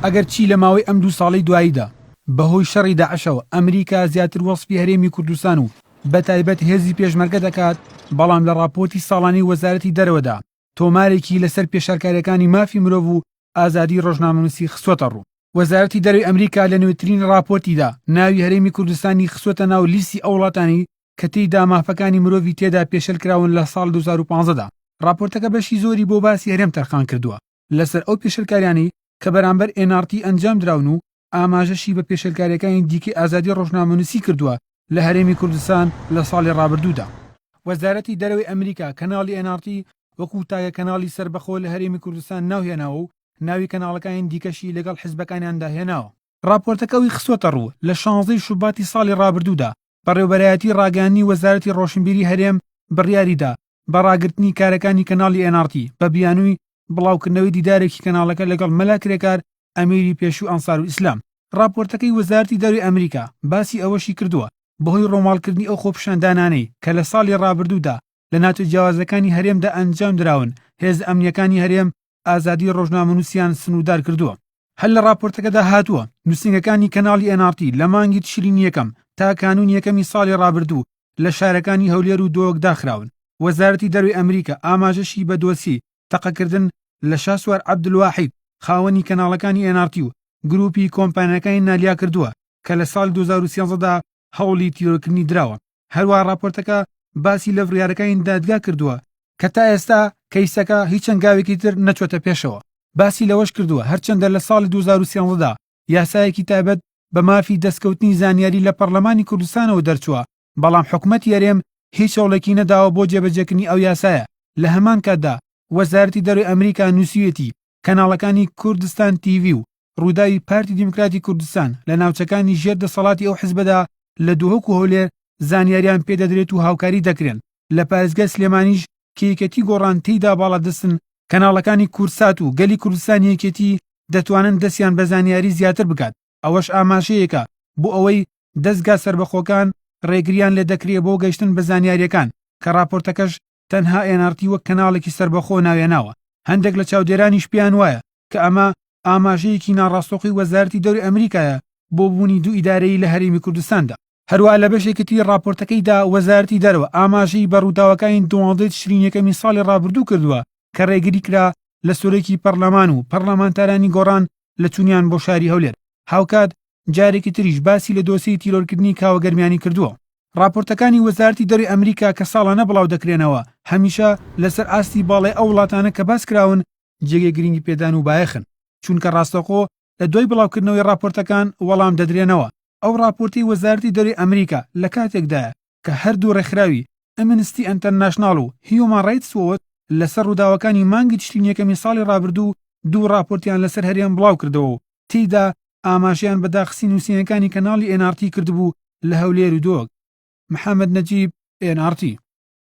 ئەگەرچی لە ماوەی ئەم دوو ساڵەی دواییدا بەهۆی شەڕی داعشەوە ئەمریکا زیاتر وەسفی هەرێمی کوردستان و بەتایبەت هێزی پێشمەرگە دەکات، بەڵام لە ڕاپۆرتی ساڵانەی وەزارەتی دەرەوەدا تۆمارێکی لەسەر پێشارکارییەکانی مافی مرۆڤ و ئازادیی ڕۆژنامەنووسی خستووەتەڕوو. وەزارەتی دەرەوەی ئەمریکا لە نوێترین ڕاپۆرتیدا ناوی هەرێمی کوردستانی خستووەتە ناو لیستی ئەو وڵاتانەی کە تێیدا مافەکانی مرۆڤی تێدا پێشێل کراون لە ساڵ 2015 دا. ڕاپۆرتەکە بەشی زۆری بۆ باسی هەرێم تەرخان کردووە لەسەر ئەو پێشێلکاریانەی کە بەرامبەر ئێن ئاڕ تی ئەنجام دراون و ئاماژەشی بە پێشێلکارییەکانی دیکەی ئازادی ڕۆژنامەنووسی کردووە لە هەرێمی کوردستان لە ساڵی ڕابردوودا. وەزارەتی دەرەوەی ئەمریکا کەناڵی ئێن ئاڕ تی وەکو تاکە کەناڵی سەربەخۆ لە هەرێمی کوردستان ناوهێناوە و ناوی کەناڵەکانی دیکەشی لەگەڵ حزبەکانیاندا هێناوە. ڕاپۆرتەکە ئەوی خستووەتەڕوو، لە شانزەی شوباتی ساڵی ڕابردوودا بەڕێوەبەرایەتی ڕاگەیاندنی وەزارەتی ڕۆشنبیری هەرێم بڕیاریدا بە ڕاگرتنی کارەکانی کەناڵی ئێن ئاڕ تی بە بیانووی بڵاوکردنەوەی دیدارێکی کەناڵەکە لەگەڵ مەلا کرێکار ئەمیری پێشوو ئەنسارولئیسلام. ڕاپۆرتەکەی وەزارەتی دەرەوەی ئەمریکا باسی ئەوەشی کردووە، بەهۆی ڕۆماڵکردنی ئەو خۆپیشاندانانەی کە لە ساڵی ڕابردوودا لە ناوچە جیاوازەکانی هەرێمدا ئەنجامدراون، هێزە ئەمنییەکانی هەرێم ئازادیی ڕۆژنامەنووسیان سنووردار کردووە. هەر لە ڕاپۆرتەکەدا هاتووە، نووسینگەکانی کەناڵی ئێن ئاڕ تی لە مانگی تشرینی یەکەم تا کانوونی یەکەمی ساڵی ڕابردوو لە شارەکانی هەولێر و دهۆک داخراون. وەزارەتی دەرەوەی ئەمریکا ئاماژەشی بە دۆسیەی تەقەکردن لە شاسوار عەبدولواحید، خاوەنی کەناڵەکانی ئێن ئاڕ تی و گرووپی کۆمپانیاکانی نالیا کردووە کە لە ساڵی 2013 دا هەوڵی تیرۆرکردنی دراوە. هەروەها ڕاپۆرتەکە باسی لە بڕیارەکانی دادگا کردووە کە تا ئێستا کەیسەکە هیچ هەنگاوێکی تر نەچووەتە پێشەوە. باسی لەوەش کردووە، هەرچەندە لە ساڵی 2013 دا یاسایەکی تایبەت بە مافی دەستکەوتنی زانیاری لە پەڕلەمانی کوردستانەوە دەرچووە، بەڵام حکومەتی هەرێم هیچ هەوڵێکی نەداوە بۆ جێبەجێکردنی ئەو یاسایە، لە هەمان کاتدا وەزارەتی دەرەوەی ئەمریکا نووسیویەتی کەناڵەکانی کوردستان تیڤی و ڕووداوی پارتی دیموکراتی کوردستان لە ناوچەکانی ژێر دەسەڵاتی ئەو حزبەدا لە دهۆک و هەولێر زانیاریان پێدەدرێت و هاوکاری دەکرێن، لە پارێزگای سلێمانیش کە یەکێتی گۆڕان تێیدا باڵادەستن، کەناڵەکانی کوردسات و گەلی کوردستانی یەکێتی دەتوانن دەستیان بە زانیاری زیاتر بگات، ئەوەش ئاماژەیەکە بۆ ئەوەی دەزگا سەربەخۆکان ڕێگریان لێدەکرێ بۆ گەیشتن بە زانیاریەکان، کە ڕاپۆرتەکەش تەنها ئێن ئاڕ تی وەک کەناڵێکی سەربەخۆ ناوێناوە، هەندێک لە چاودێرانیش پێیان وایە کە ئەمە ئاماژەیەکی ناڕاستەوخۆی وەزارەتی دەرەوەی ئەمریکایە بۆ بوونی دوو ئیدارەیی لە هەرێمی کوردستاندا. هەروەها لە بەشێکی تری ڕاپۆرتەکەیدا وەزارەتی دەرەوە ئاماژەی بە ڕووداوەکانی دوانزەی تشرینی یەکەمی ساڵی ڕابردوو کردووە کە ڕێگری کرا لە سەرۆکی پەڕلەمان و پەڕلەمانتارانی گۆڕان لە چوونیان بۆ شاری هەولێر، هاوکات جارێکی تریش باسی لە دۆسیەی تیرۆرکردنی کاوە گەرمیانی کردووە. ڕاپۆرتەکانی وەزارەتی دەرەوەی ئەمریکا کە ساڵانە بڵاودەکرێنەوە، هەمیشە لەسەر ئاستی باڵای ئەو وڵاتانە کە باسکراون جێگەی گرنگی پێدان و بایەخن، چونکە ڕاستەوخۆ لە دوای بڵاوکردنەوەی ڕاپۆرتەکان وەڵام دەدرێنەوە. ئەو ڕاپۆرتەی وەزارەتی دەرەوەی ئەمریکا لە کاتێکدایە کە هەردوو ڕێکخراوی ئەمنستی ئەنتەرناشناڵ و هیومان ڕایتس وۆچ لەسەر ڕووداوەکانی مانگی تشرینی یەکەمی ساڵی ڕابردوو دوو ڕاپۆرتیان لەسەر هەرێم بڵاوکردەوە و تێیدا ئاماژەیان بە داخستنی نووسینگەکانی کەناڵی ئێن ئاڕ تی کردبوو لە هەولێر و دهۆک. محەمەد نەجیب، ئێن ئاڕ تی.